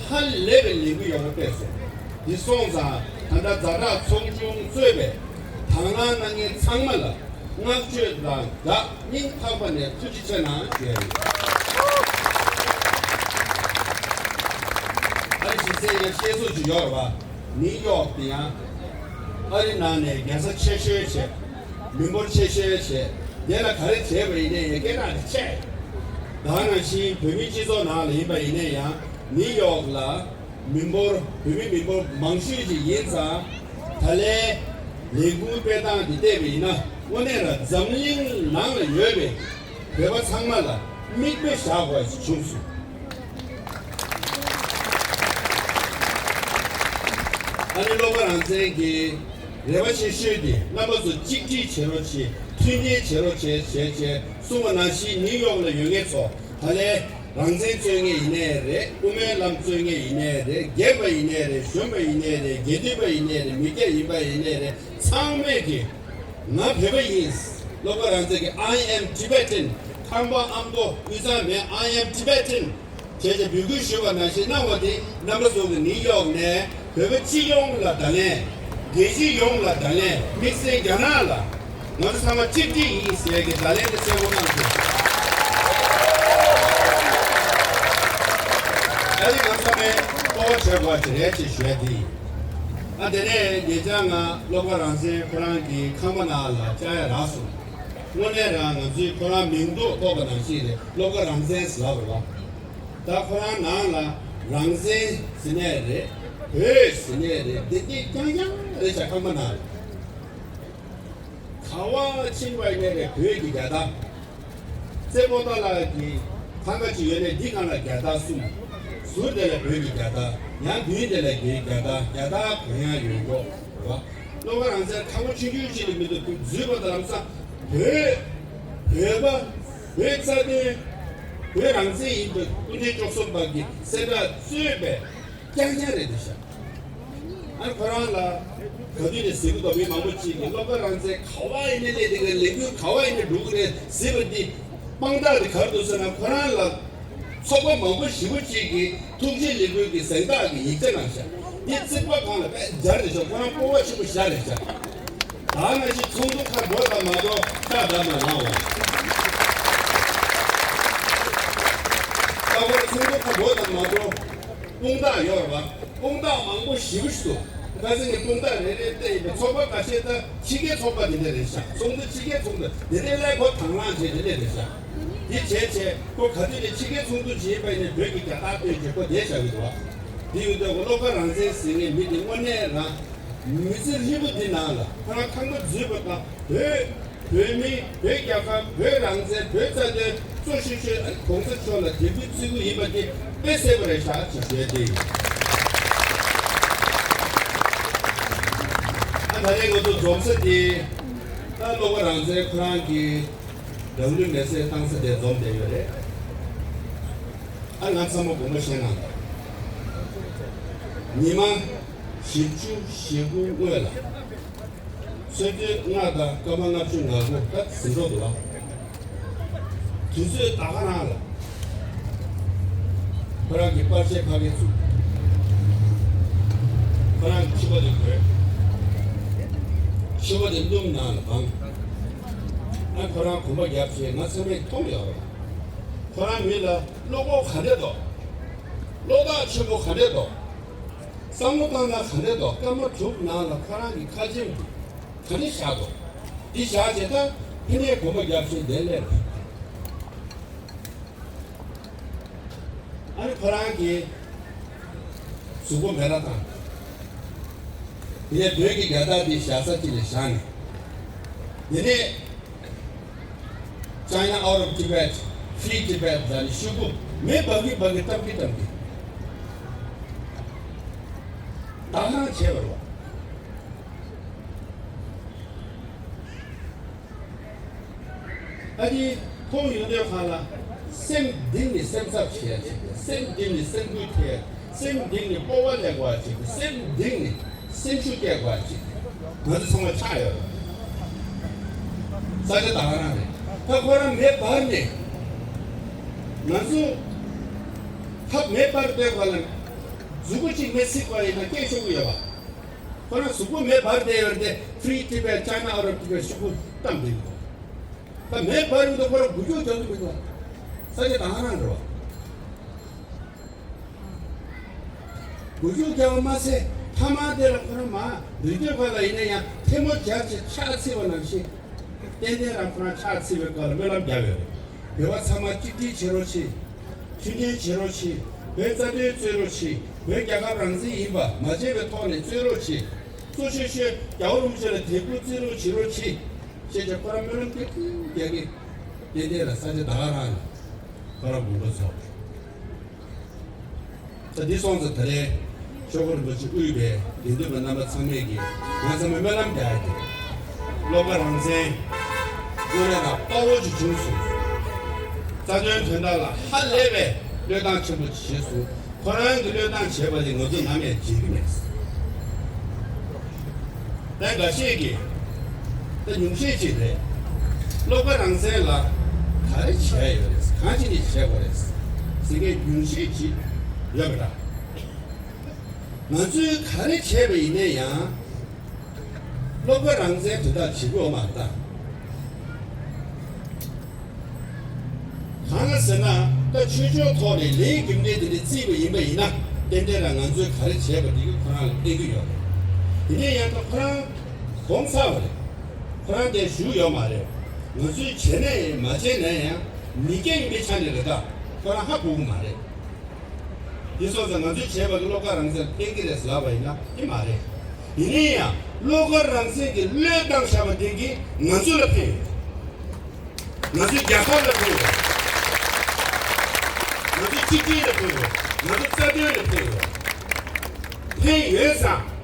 ཧ་ལས་པའི་ལས་འགུལ་ཡག་པོ་སྤེལ་སོང་། འདི་སོང་ཙང་ད་ལྟ་ཛ་དྲག་ཚོགས་ཆུང་གཙོས་པའི་དང་བླངས་གནང་མཁན་ཚང་མ་ལ་བསྔགས་བརྗོད་དང་སྦྲགས་སྙིང་ཐག་པ་ནས་ཐུགས་རྗེ་ཆེ་གནང་ཞུ་ཡ་ཡིན། ཨ་རི་གཞི་རྩའི་ཡང་བཤད་སྲོལ་ཅིག་ཡོད་རེད་བ། ནིའུ་ཡོག་དེ་ཡང་ཨ་རི་ནང་ནས་རྒྱལ་ས་ཆེ་ཤོས་བྱས། མི་འབོར་ཆེ་ཤོས་བྱས། དེ་ལ་ག་རེ་བྱས་པ་ཡིན་ནའི་ཡང་སྐད་གྲགས་དེ་ཆེ། ད་ནང་བཞིན་བོད་མིའི་སྤྱི་ཚོགས་ནང་ལ་ཡིན་པ་ཡིན་ནའི་ཡང་ནིའུ་ཡོག་ལ། མི་འབོར་བོད་མི་མི་འབོར་མང་ཤོས་ཅིག་ཡིན་ཙང་། ད་ལན་ལས་འགུལ་སྤེལ་སྟངས་འདི་བལྟས་པ་ཡིན་ན་དངོས་གནས་ལ་འཛམ་གླིང་ནང་ལ་ཡོད་པའི་བོད་པ་ཚང་མ་ལ་མིག་དཔེ་བཞག་དགོས་ཞིག་བྱུང་སོང་། ཨ་ནི་བློ་དགའ་རང་བཙན་གྱི་རེ་བ་ཆེ་ཤོས་དེ་རྣམ་པ་ཚོ་གཅིག་སྒྲིལ་བྱེད་རོགས་བྱེད། མཐུན་སྒྲིལ་བྱེད་རོགས་བྱེད་བྱས་བྱས་གསུངས་པ་ནང་བཞིན་ནིའུ་ཡོག་ལ་ཡོད་མཁན་ཚོ། ད་ལན་རང་བཙན་རྩོད་མཁན་ཡིན་ནའི་རེད། དབུ་མའི་ལམ་རྩོད་མཁན་ཡིན་ནའི་རེད། རྒན་པ་ཡིན་ནའི་རེད། གཞོན་པ་ཡིན་ནའི་རེད། དགེ་འདུན་པ་ཡིན་ནའི་རེད། མི་སྐྱ་ཡིན་པ་ཡིན་ནའི་རེད། ཚང་མས་ཀྱིས་ང་བོད་པ་ཡིན། བློ་དགའ་རང་བཙན་གྱི་I am Tibetan། ཁམས་པ་ཨ་མདོ་དབུས་གཙང་མིན། I am Tibetan། བྱས་ཏེ་འབོད་སྐུལ་ཞུས་པ་ནང་བཞིན་གནང་བ་དེ་རྣམ་པ་ཚོ་གིས་ནིའུ་ཡོག་ནས་བོད་པ་སྤྱི་ཡོངས་ལ་ད་ལན། རྒྱལ་སྤྱི་ཡོངས་ལ་ད་ལན། དམིགས་བསལ་རྒྱ་ནག་ལ། ང་ཚོ་ཚང་མ་གཅིག་སྒྲིལ་ཡིན་ཟེར་གྱི་བརྡ་ལན་དེ་གསལ་པོ་གནང་སོང་། ད་རེས་ང་ཚང་མས་སྤོབས་པ་བྱེད་དགོས་པ་དེ་རེད་ཅེས་ཞུ་ཡ་དེ་ཡིན། ཨ་དེ་ནས་ཉེ་ཆར་ང་བློ་དགའ་རང་བཙན་ཁོ་རང་གི་ཁང་པ་ནང་ལ་བཅར་ཡ་རག་སོང་། དངོས་གནས་རང་ང་ཚོས་ཁོ་རང་མིང་འདོགས་ཐོགས་པ་ནང་བཞིན་རེད། བློ་དགའ་རང་བཙན་ཟེར་ལབ་རེད་བ། ད་ཁོ་རང་ནང་ལ་རང་བཙན་ཟེར་ནས་རེད། བོད་ཟེར་ནས་རེད། འདི་འདི་རྐྱང་རྐྱང་རེད་ཤག་ཁང་པ་ནང་ལ། ག་བ་ཕྱིན་པ་ཡིན་ནའི་རེད། བོད་ཀྱི་རྒྱལ་དར། རྩེ་པོ་ཏཱ་ལ་གི་ཐང་ག་ཅིག་ཡོད་ནའི་འདི་སྒང་ལ་རྒྱལ་དར་གསུམ། ཟུར་དེ་ལ་བོད་ཀྱི་རྒྱལ་དར། ཡང་མདུན་དེ་ལ་རྒྱའི་རྒྱལ་དར། རྒྱལ་དར་གང་ཡང་ཡོད་མདོག་རེད་བ། བློ་དགའ་རང་བཙན་ཁ་བ་ཆུང་ཆུང་ཅིག་ལ་མི་འདུག་འཛུལ་བ་དང་ལམ་སང་བོད། བོད་པ། བོད་རྩ་དོན། བོད་རང་བཙན་ཡིན་པའི་སྐུ་ཕྲེང་བཅུ་གསུམ་པ་གི་གསལ་བསྒྲགས་གཙོས་པའི་རྐྱང་རྐྱང་རེད་འདུག་ཤག་ཨ་ཁོ་རང་ལ་ག་དུས་ནས་ཟེར་གི་འདུག་མི་མང་པོ་ཅིག་གིས་བློ་དགའ་རང་བཙན་ག་བ་ཡིན་ནའི་སླེབས་དེ་ག་ལས་འགུལ་ག་བ་ཡིན་ནའི་འགྲོ་གི་རེད་ཟེར་བ་འདི་དཔང་རྟགས་དེ་ག་རེ་འདུག་ཟེར་ན། ཁོ་རང་ལ་ཚོགས་པ་མང་པོ་ཞེ་པོ་ཅིག་གིས་ཐུགས་རྗེ་ལེགས་འབུལ་གྱི་གཟེངས་རྟགས་ཀྱི་ཡིག་ཆ་གནང་ཤག་འདི་རྩིག་པ་སྒང་ལ་དཔེ་སྦྱར་རེད་ཤག་ཁོ་རང་སྤོབས་པ་ཆེན་པོ་ཞེ་དྲག་རེད་ཤག་ད་ནང་བཞིན་ཚོགས་འདུ་ཁག་འགྲོ་དང་མ་འགྲོ་ལྕགས་དམ་ལ་ལངས་འོང་། ད་ཁོ་རང་ཚོགས་འདུ་ཁག་འགྲོ་དང་མ་འགྲོ། དཔུང་རྟགས་ཡོད་རེད་བ། དཔུང་རྟགས་མང་པོ་ཞེ་པོ་ཞིག་འདུག་ཁ་སང་གི་དཔུང་རྟགས་རེ་རེ་བལྟས་ཡིན་པ་ཚོགས་པ་ཁ་ཤས་ད་ཕྱི་རྒྱལ་ཚོགས་པ་དེ་འདྲ་རེད་ཤག་ཚོགས་འདུ་ཕྱི་རྒྱལ་ཚོགས་འདུ་དེ་འདྲའི་ལས་ཁོ་དང་བླངས་བྱས་དེ་འདྲ་རེད་ཤག་འདི་བྱས་བྱས་ཁོ་ག་དུས་ནས་ཕྱི་རྒྱལ་ཚོགས་འདུ་བྱེད་པ་ཡིན་ན་བོད་ཀྱི་རྒྱལ་དར་སྟོན་བྱས་ཁོ་བསྡད་བཞག་གི་འདུག་བ། དེ་ཡོད་དུས་ཁོ་བློ་དགའ་རང་བཙན་ཟེར་མཁན་མི་དེ་དངོས་གནས་རང་མི་ཚེ་ཧྲིལ་པོ་འདི་ནང་ལ་ཁོ་རང་ཁང་པ་འཛུལ་བ་དང་བོད། བོད་མི། བོད་རྒྱལ་ཁབ། བོད་རང་བཙན། བོད་རྩ་དོན་གཙོ་ཤོས་ཤོས་ཨ་ནི་གོང་ས་མཆོག་ལ་དད་གུས་བརྩི་བཀུར་ཡིན་པ་དེ་དཔེ་གསལ་པོ་རེད་ཤག་ཅེས་ཞུ་ཡ་དེ་ཡིན། ཨ་ད་རེས་ང་ཚོ་འཛོམས་ས་དེ་ད་བློ་དགའ་རང་བཙན་ཁོ་རང་གིས་རང་ལུས་མེར་སྲེག་བཏང་ས་དེ་འཛོམས་བསྡད་ཡོད་རེད། ཨ་ང་ཚང་མ་དགོངས་པ་བཞེས་གནང་། ཉི་མ། བཞི་བཅུ་ཞེ་དགུ་སྔོན་ལ། ཚེས་བཅོ་ལྔ་དང་སྐར་མ་ལྔ་བཅུ་ང་དགུ་ད་ཟིན་འགྲོ་འདུག་ཨ། དུས་ཚོད་ད་ག་རང་ལ། ཁོ་རང་གི་པར་ཆས་ཕ་གིར་བཙུགས། ཁོ་རང་གི་ཕྱུ་པ་དེ་གོན། ཕྱུ་པ་དེ་སྣུམ་ནང་ལ་སྦངས། ཨ་ཁོ་རང་གོམ་པ་རྒྱབ་བྱས་ང་ཚང་མས་མཐོང་ཡོད་རེད། ཁོ་རང་མི་ལ་བློ་ཁོག་ག་འདྲ་འདུག་བློ་ཐག་ཆོད་པོ་ག་འདྲ་འདུག་བསམ་བློ་བཏང་ན་ག་འདྲ་འདུག་སྐར་མ་དྲུག་ནང་ལ་ཁོ་རང་གི་ཁ་ཆེམས་དེ་ག་འདྲ་བཞག་འདུག་འདི་བཞག་བྱས་ད་ཕན་ནས་གོམ་པ་རྒྱབ་བཞིན་བསྡད་སླེབས། ཨ་ནི་ཁོ་རང་གིས་གཟུགས་པོ་མེ་ར་བཏང་། དེ་ནས་བོད་ཀྱི་རྒྱལ་དར་འདི་བཞག་ས་གཅིག་ལ་བཞག་ནས། དེ་ནས་China out of Tibet, Free Tibet ལབ་ནས་ཤོག་གུ་མེ་འབར་གི་འབར་གི་བཏབ་གི་བཏབ་གི། ད་ཧང་བྱས་པ་རེད་བ། ཨ་ནི་མཐོང་ཡོང་དུས་ཁ་ལ་སེམས་གཏིང་ནས་སེམས་འཚབ་བྱེད་ཡ་བྱེད་དེ། སེམས་གཏིང་ནས་སེམས་འགུལ་ཐེབས། སེམས་གཏིང་ནས་སྤོབས་པ་སླེབས་པ་བྱེད་དེ། སེམས་གཏིང་ནས་སེམས་ཤུགས་སྐྱེད་པ་བྱེད་དེ། ང་ཚོ་ཚང་མ་ཆགས་ཡོད་རེད། ས་ཆ་ད་ག་རང་རེད། ད་ཁོ་རང་མེ་འབར་ནས་ང་ཚོ་ཐབས་མེ་འབར་བསྡད་པ་ལ་མཛུ་གུ་གཅིག་མེ་ཚིག་པ་ཡིན་ན་སྐད་ཤོར་གི་ཡོད་པ། ཁོ་རང་གཟུགས་པོ་མེ་འབར་བསྡད་ཡོད་རེད་དེ། Free Tibet, China out of Tibet ཤོག་གུ་བཏབ་འདུག་ད་མེ་འབར་ཡོང་དུས་ཁོ་རང་འགུལ་སྐྱོད་རྒྱག་གི་མི་འདུག་ས་ཆ་ད་ག་རང་རེད་བ། འགུལ་སྐྱོད་རྒྱག་པ་མ་ཟད་ཐ་མག་དེ་ལ་ཁོ་རང་མ་རི་སྟོད་ཁ་ལ་ཡིན་ན་ཡང་ཐལ་མོ་སྦྱར་བྱས་ཕྱག་འཚིག་པ་ནང་བཞིན། ཏན་ཏན་རང་ཁོ་རང་ཕྱག་འཚིག་པའི་སྐབས་ལ་སྨོན་ལམ་བརྒྱབ་ཡོད་རེད། བོད་པ་ཚང་མ་གཅིག་སྒྲིལ་བྱེད་རོགས་བྱེད། མཐུན་སྒྲིལ་བྱེད་རོགས་བྱེད། བོད་རྩ་དོན་རྩོད་རོགས་བྱེད། བོད་རྒྱལ་ཁབ་རང་བཙན་ཡིན་པ་མ་བརྗེད་པའི་ཐོག་ནས་རྩོད་རོགས་བྱེད། གཙོ་ཆེ་ཤོས་རྒྱལ་བ་རིན་པོ་ཆེ་ལ་དད་གུས་བརྩི་རོགས་བྱེད་རོགས་བྱེད། ཞེས་བྱ་ཁོ་རང་སྨོན་ལམ་སྐད་ཅིག་རྒྱག་གི། ཏན་ཏན་ལ་ས་ཆ་ད་ག་རང་ཁོ་རང་དགོངས་པ་རྫོགས། ད་འདི་སོང་ཙང་ད་རེས་ཤོག་གུ་རིན་པོ་ཆེ་དབུས་པའི་དགེ་འདུན་པ་རྣམ་པ་ཚང་མས་ཀྱིས་ང་ཚང་མས་སྨོན་ལམ་རྒྱག་ཡ་དེ། བློ་དགའ་རང་བཙན་དངོས་གནས་ལ་དཔའ་བོ་ཅིག་བྱུང་སོང་། རྩ་དོན་དོན་དག་ལ་ཧ་ལས་པའི་བློས་བཏང་ཆེན་པོ་ཅིག་བྱས་སོང་། ཁོ་རང་གིས་བློས་བཏང་བྱས་པ་དེ་ང་ཚོ་ནམ་ཡང་བརྗེད་ཀྱི་མེད། ད་འགའ་ཤས་ཀྱིས་ད་ཉུང་ཤས་ཅིག་རེད། བློ་དགའ་རང་བཙན་ལ་ག་རེ་བྱས་ཡོད་རེད། གང་བྱས་ནས་བྱས་དགོས་རེད་ཟེར་མཁན་ཉུང་ཤས་ཅིག་ཡོད་པ་འདྲ། ང་ཚོས་ག་རེ་བྱས་པ་ཡིན་ན་ཡང་། བློ་དགའ་རང་བཙན་དོན་དག་བྱེད་དགོས་མ་རེད་ད། གང་ལ་ཟེར་ན། ད་ཆོས་ཕྱོགས་ཐོག་ནས་ལས་རྒྱུ་འབྲས་དེ་འདྲ་བརྩིས་པ་ཡིན་པ་ཡིན་ན། ཏན་ཏན་རང་ང་ཚོས་ག་རེ་བྱས་པ་དེ་གིས་ཁོ་རང་ལ་ཕན་གྱི་ཡོད་རེད། ཡིན་ན་ཡང་ད་ཁོ་རང་གོང་ཚར་བ་རེད། ཁོ་རང་དེ་བཞུགས་ཡོད་མ་རེད། ང་ཚོས་བྱས་ན་ཡང་མ་བྱས་ན་ཡང་མི་སྐྱ་ཡིན་པའི་ཆ་ནས་རེད་ད། ཁོ་རང་ཧ་གོ་གི་མ་རེད། དེ་སོང་ཙང་ང་ཚོས་བྱས་པ་གི་བློ་དགའ་རང་བཙན་ཕན་གྱི་རེད་ཟེར་ལབ་པ་ཡིན་ན་དེ་མ་རེད། ཡིན་ན་ཡང་བློ་དགའ་རང་བཙན་གྱིས་བློས་བཏང་བཞག་པ་དེ་གིས་ང་ཚོ་ལ་ཕན་ཡོད། ང་ཚོའི་རྒྱལ་ཁབ་ལ་ཕན་ཡོད། ང་ཚོའི་གཅིག་སྒྲིལ་ལ་ཕན་ཡོད། ང་ཚོའི་རྩ་དོན་ལ་ཕན་ཡོད། ཕན་ཡོད་ཙང་།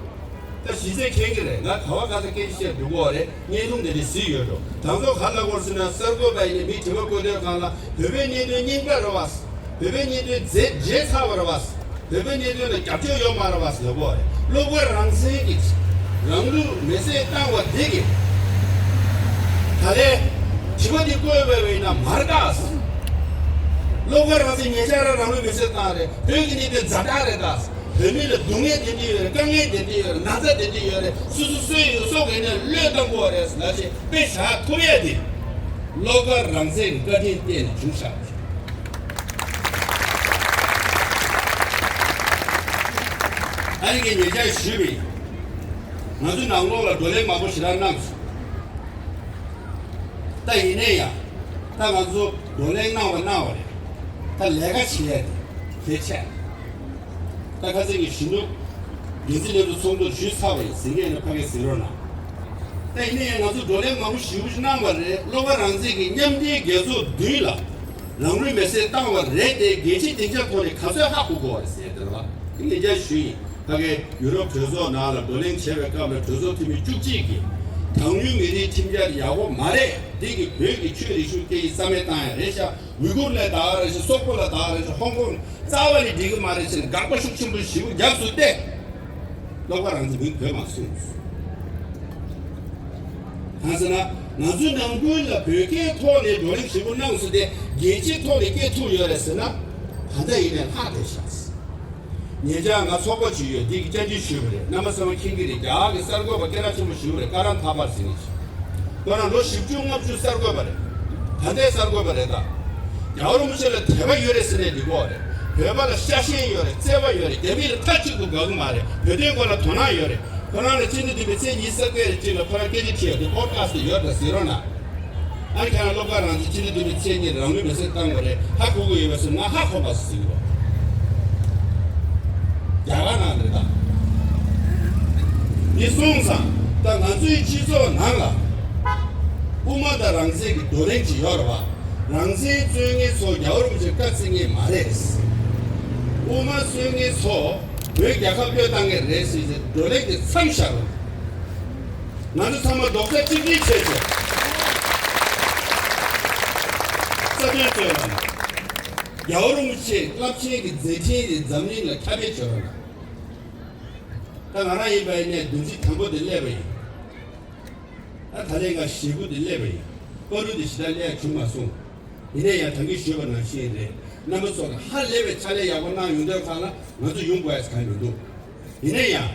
ད་གཞི་རྩའི་མཁྱེན་གྱི་རེད། ང་ག་བ་ག་ས་སྐད་ཆ་བཤད་འགྲོ་གི་ཡོད་རེད། བརྙན་ཐུང་འདི་འདྲ་གཟིགས་ཡོད་འགྲོ། དང་ཐོག་ག་ལ་སྐོར་ཟེར་ན་གསར་འགོད་པ་ཡིན་ནའི་མི་དྲི་བ་བཀོད་དུས་སྒང་ལ་བོད་པའི་གནད་དོན་རྙིང་པ་རེད་བ། བོད་པའི་གནད་དོན་བརྗེད་བརྗེད་ཚར་བ་རེད་བ། བོད་པའི་གནད་དོན་ལ་རྒྱབ་སྐྱོར་ཡོད་མ་རེད་བ་ཟེར་གོ་རེད། བློ་དགའ་རང་བཙན་གྱིས་རང་ལུས་མེ་བསྲེགས་བཏང་བ་འདི་གིས་ད་ལན་དྲི་བ་འདི་བཀོད་པ་ཡིན་ན་མ་རེད་ད། བློ་དགའ་རང་བཙན་ཉེ་ཆར་རང་ལུས་མེ་བསྲེགས་བཏང་རེད། བོད་ཀྱི་གནད་དོན་ཛ་དྲག་རེད་ད། བོད་མི་ལ་སྡུག་བསྔལ་དེ་འདྲ་ཡོད་རེད། དཀའ་ངལ་དེ་འདྲ་ཡོད་རེད། ན་ཚ་དེ་འདྲ་ཡོད་རེད། སོ་སོ་སོས་ཡོད་སོགས་ཀྱི་ནས་བློས་བཏང་དགོས་རེད་ཟེར་ལབ་བྱས་དཔེ་བཞག་ཐུབ་ཡས་དེ་བློ་དགའ་རང་བཙན་གྱི་བཀའ་དྲིན་བརྟེན་ནས་བྱུང་ཤག་ཨ་ནི་ངས་ཉེ་ཆར་ཞུས་པ་ཡིན། ང་ཚོ་ནང་ལོགས་ལ་བགྲོ་གླེང་མང་པོ་ཞེ་དྲག་གནང་སོང་། ད་ཡིན་ནའི་ཡང་། ད་ང་ཚོ་བགྲོ་གླེང་གནང་བ་གནང་བ་རེད། ད་ལས་ཀ་བྱེད་ཡ་དེ་གལ་ཆེ། ད་ཁ་སང་གི་གཞོན་ནུ་འགན་འཛིན་ལྷན་ཚོགས་ཚོགས་འདུར་ཞུས་ཚར་བ་ཡིན། ཟིན་མཁན་ཡིན་ན་ཕ་གིར་ཟིན་རོགས་གནང་། ད་ཡིན་ནའི་ཡང་ང་ཚོ་བགྲོ་གླེང་མང་པོ་ཞེ་པོ་ཞིག་གནང་བ་རེད། བློ་དགའ་རང་བཙན་གྱིས་མཉམ་འབྲེལ་རྒྱལ་ཚོགས་མདུན་ལ་རང་ལུས་མེ་བསྲེགས་བཏང་བ་རེད་དེ། རྒྱལ་སྤྱིའི་སྡིངས་ཆ་ཐོག་ནས་ག་ཚོད་ཧ་གོ་དགོས་པ་རེད་ཟེར་དེ་རེད་བ། དེ་ཉེ་ཆར་ཞུས་ཡིན། ཕ་གིར་ཡུ་རོབ་གྲོས་ཚོགས་ནང་ལ་བགྲོ་གླེང་བྱེད་པའི་སྐབས་ལ་གྲོས་ཚོགས་འཐུས་མི་བཅུ་གཅིག་གིས་གྲངས་ཉུང་མི་རིགས་ཁྲིམས་འཆར་ཡག་པོ་མ་རེད། འདི་གིས་བོད་ཀྱི་ཆོས་རིག་གཞུང་སྐད་ཡིག་རྩ་མེད་བཏང་ཡ་རེད་ཤག་ཝི་གུར་ལ་ད་ག་རེ་བྱས། སོག་པོ་ལ་ད་ག་རེ་བྱས། ཧོང་ཀོང་རྩ་བ་ནས་འགྲིག་གི་མ་རེད་ཟེར་ནས་དགག་པ་ཤུགས་ཆེན་པོ་ཞེ་པོ་བརྒྱབ་སོང་སྟེ། བློ་དགའ་རང་བཙན་མིང་བོས་མ་གསུངས། གང་ཟེར་ན་ང་ཚོའི་ནང་ཁུལ་ལ་བོད་སྐད་ཐོག་ནས་བགྲོ་གླེང་ཞེ་པོ་གནང་སོང་སྟེ། རྒྱལ་སྤྱིའི་ཐོག་ནས་སྐད་ཐུག་ཡོད་རེད་ཟེར་ན། ད་ལྟ་ཡིན་ནའི་ལྷག་བསྡད་ཤག་ཉེ་ཆར་ང་ཚོགས་པ་ཅིག་ཡོད། འདི་གི་བཅར་འདྲི་ཞུས་པ་རེད། རྣམ་པ་ཚང་མ་མཁྱེན་གྱི་རེད། རྒྱ་གར་གྱི་གསར་འགོད་པ་སྐད་གྲགས་ཆེན་པོ་ཞིག་རེད། ཀ་རན་ཐ་པར་ཟེར་མཁན་ཞིག་ཁོ་རང་ལོ་བཞི་བཅུ་ལྔ་བཅུ་གསར་འགོད་པ་རེད། ད་ལྟའི་གསར་འགོད་པ་རེད་ད། རྒྱལ་བ་རིན་པོ་ཆེ་ལ་དད་པ་ཡོད་རེད་ཟེར་ནས་འདི་གོ་རེད། བོད་པ་ལ་ཤ་ཞེན་ཡོད་རེད། བརྩེ་བ་ཡོད་རེད། རྒྱ་མི་ལ་མཐའ་གཅིག་ཏུ་དགའ་གི་མ་རེད། བོད་དོན་སྐོར་ལ་དོ་སྣང་ཡོད་རེད། ཁོ་རང་ལ་སྤྱི་ཟླ་བདུན་པའི་ཚེས་ཉི་ཤུ་རྩ་བརྒྱད་རེ་གཅིག་ལ་ཁོ་རང་སྐད་ཆ་དྲིས་ཡོད་དེ་པོ་ཌི་ཁ་སི་ཊི་ཡོད་རེད། གཟིགས་རོགས་གནང་། ཨ་ཁྱེད་རང་བློ་དགའ་རང་བཙན་སྤྱི་ཟླ་བདུན་པའི་ཚེས་གཉིས་རང་ལུས་མེར་སྲེག་བཏང་བ་རེད། ཧ་གོ་གི་ཡོད་པ་སུ་ང་ཧ་གོ་པ་སུ་ཟིག་རོ། རྒྱ་གར་ནང་རེད་ད། འདི་སོང་ཙང་ད་ང་ཚོའི་སྤྱི་ཚོགས་ནང་ལ་དབུ་མ་དང་རང་བཙན་གྱི་བགྲོ་གླེང་ཅིག་ཡོད་རེད་བ། རང་བཙན་རྩོད་མཁན་ཚོ་རྒྱལ་བ་རིན་པོ་ཆེ་བཀའ་བརྩི་མཁན་མ་རེད། དབུ་མ་རྩོད་མཁན་ཚོ་བོད་རྒྱལ་ཁབ་བློས་བཏང་མཁན་རེད་ཟེར་ཏེ་བགྲོ་གླེང་དེ་མཚམས་བཞག་རོགས། ང་ཚོ་ཚང་མ་རྡོག་རྩ་གཅིག་སྒྲིལ་བྱས་བྱས། རྩ་དོན་རྩོད་རང་། རྒྱལ་བ་རིན་པོ་ཆེའི་རླབས་ཆེན་གྱི་མཛད་འཕྲིན་དེ་འཛམ་གླིང་ལ་ཁྱབ་སྤེལ་བྱེད་རོགས་གནང་། ད་ང་རང་ཡིན་པ་ཡིན་ནའི་བདུན་ཚིགས་དང་པོ་དེ་སླེབས་པ་ཡིན། ད་ད་ལན་ང་ཞེ་དགུ་དེ་སླེབས་པ་ཡིན། བར་དུ་དེ་ཞེ་དྲག་སླེབས་བྱུང་མ་སོང་། ཡིན་ན་ཡང་ད་གིན་ཞུས་པ་ནང་བཞིན་རེད། རྣམ་པ་ཚོ་ལ་ཧ་ལས་པའི་ཕྱག་ལས་ཡག་པོ་གནང་ཡོང་དུས་སྒང་ལ་ང་ཚོ་ཡོང་དགོས་ཡ་གང་ཡང་མི་འདུག་ཡིན་ན་ཡང་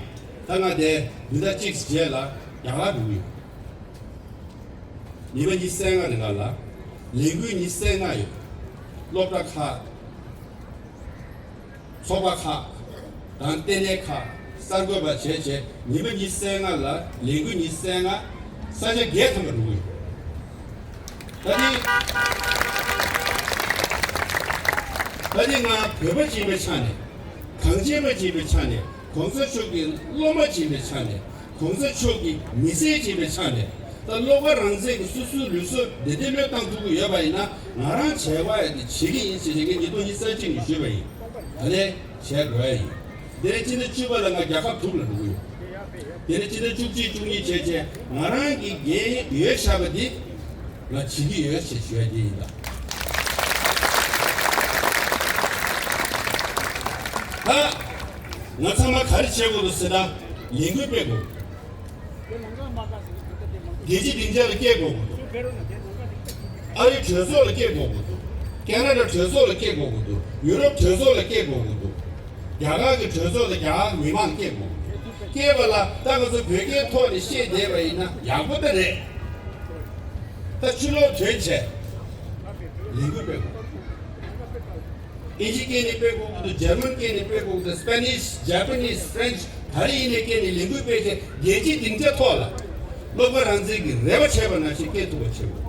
ད་ང་དེ་བདུན་ཕྲག་གཅིག་རྗེས་ལ་རྒྱ་གར་འགྲོ་གི་ཡོད། ཉི་མ་ཉི་ཤུ་རྩ་ལྔ་རིང་ལ་ལས་འགུལ་ཉི་ཤུ་རྩ་ལྔ་ཡོད། སློབ་གྲྭ་ཁག་ཚོགས་པ་ཁག་དང་ལྟེ་གནས་ཁག་གསར་འགོད་པ་བྱས་བྱས་ཉི་མ་ཉི་ཤུ་རྩ་ལྔ་ལ་ལས་འགུལ་ཉི་ཤུ་རྩ་ལྔ་ས་ཆ་བརྒྱད་ཐམ་པ་འགྲོ་གི་ཡོད། ད་ནི་ད་ནི་ང་བོད་པ་ཅིག་ཡིན་པའི་ཆ་ནས་གངས་ཅན་པ་ཅིག་ཡིན་པའི་ཆ་ནས་གོང་ས་མཆོག་གི་སློབ་མ་ཅིག་ཡིན་པའི་ཆ་ནས་གོང་ས་མཆོག་གི་མི་སེར་ཅིག་ཡིན་པའི་ཆ་ནས་ད་བློ་དགའ་རང་བཙན་གྱི་སོ་སོའི་ལུས་སྲོག་བདེ་བདེ་བློས་བཏང་ཐུབ་ཀྱི་ཡོད་པ་ཡིན་ན་ང་རང་བྱས་པ་ཡ་དེ་བྱེད་ཀྱི་ཡིན་ཞེས་ངས་ཉིས་སྟོང་ཉི་ཤུ་རྩ་གཅིག་ནས་ཞུས་པ་ཡིན། ད་ལན་བྱས་དགོས་ཡ་ཡིན། དེ་རིང་སྤྱི་ཟླ་བཅུ་པ་ལ་ང་རྒྱལ་ཁབ་དྲུག་ལ་འགྲོ་གི་ཡོད། དེ་ནས་སྤྱི་ཟླ་བཅུ་གཅིག་བཅུ་གཉིས་བྱས་བྱས་ང་རང་གི་འགན་ཡོད་བཞག་པ་འདི་ང་བྱེད་ཀྱི་ཡོད་ཞེས་ཞུ་ཡ་འདི་ཡིན་ད། ད་ང་ཚང་མ་ག་རེ་བྱེད་དགོས་འདུག་ཟེར་ན་ལས་འགུལ་སྤེལ་དགོས། རྒྱལ་སྤྱིའི་སྡིངས་ཆ་ལ་སྐད་དགོས་དགོས་འདུག་ཨ་རིའི་གྲོས་ཚོགས་ལ་སྐད་དགོས་དགོས་འདུག་ཁ་ན་ཌ་གྲོས་ཚོགས་ལ་སྐད་དགོས་དགོས་འདུག་ཡུ་རོབ་གྲོས་ཚོགས་ལ་སྐད་དགོས་དགོས་འདུག་རྒྱ་གར་གྱི་གྲོས་ཚོགས་དང་རྒྱ་གར་གྱི་མི་མང་སྐད་དགོས། སྐད་པ་ལ་ད་ང་ཚོ་བོད་སྐད་ཐོག་ནས་བཤད་བསྡད་པ་ཡིན་ན་ཡག་པོ་ད་རེད། ད་ཕྱི་ལོགས་ཐོན་བྱས་ལས་འགུལ་སྤེལ་དགོས། ཨིན་ཇི་སྐད་ནས་སྤེལ་དགོས་ཀྱི་འདུག་ཇར་མན་སྐད་ནས་སྤེལ་དགོས་ཀྱི་འདུག་སི་པེ་ནིཤ་ཇ་པ་ནིཤ་ཕེ་རན་ཆི་ག་རེ་ཡིན་ནའི་སྐད་ནས་ལས་འགུལ་སྤེལ་བྱས་རྒྱལ་སྤྱིའི་སྡིངས་ཆ་ཐོག་ལ་བློ་དགའ་རང་བཙན་གྱིས་རེ་བ་བྱས་པ་ནང་བཞིན་སྐད་ཐུབ་པ་བྱེད་དགོས།